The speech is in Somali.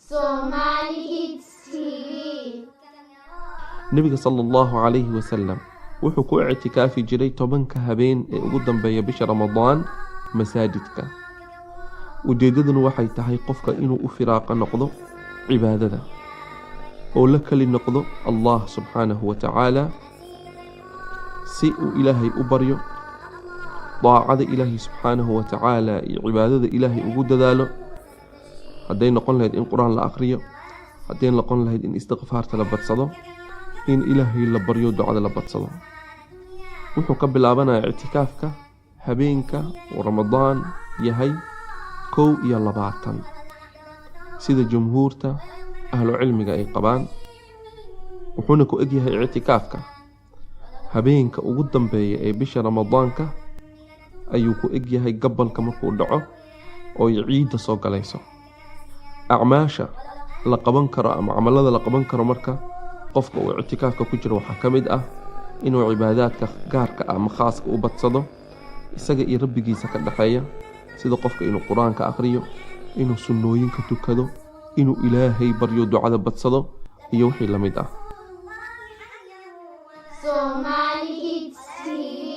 Somali Kids TV. Nebiga sala Allahu calayhi wasalam wuxuu ku ictikaafi jiray 10-ka habeen ee ugu dambeeya bisha Ramadaan masaajidka. Ujeeddaduna waxay tahay qofka inuu u firaaqa noqdo cibaadada oo la keli noqdo Allah subxaanahu wa tacaala, si uu Ilaahay u baryo, daacada Ilaahay subxaanahu wa tacaala iyo cibaadada Ilaahay ugu dadaalo, hadday noqon lahayd in Qur-aan la akhriyo, hadday noqon lahayd in istikfaarta la badsado, in Ilaahay la baryo, ducada la badsado. Wuxuu ka bilaabanayaa ictikaafka habeenka uu Ramadaan yahay 21, sida jumhuurta ahlu cilmiga ay qabaan, wuxuuna ku egyahay ictikaafka habeenka ugu dambeeya ee bisha Ramadaanka ayuu ku egyahay, gabalka markuu dhaco oo ay ciidda soo galayso. Acmaasha la qaban karo ama camalada la qaban karo marka qofka uu ictikaafka ku jiro waxaa ka mid ah inuu cibaadaadka gaarka ah ama khaaska u badsado, isaga iyo Rabbigiisa ka dhexeeya, sida qofka inuu Qur-aanka akhriyo, inuu sunnooyinka tukado, inuu Ilaahay baryo, ducada badsado iyo wixii la mid ah. Somali Kids TV.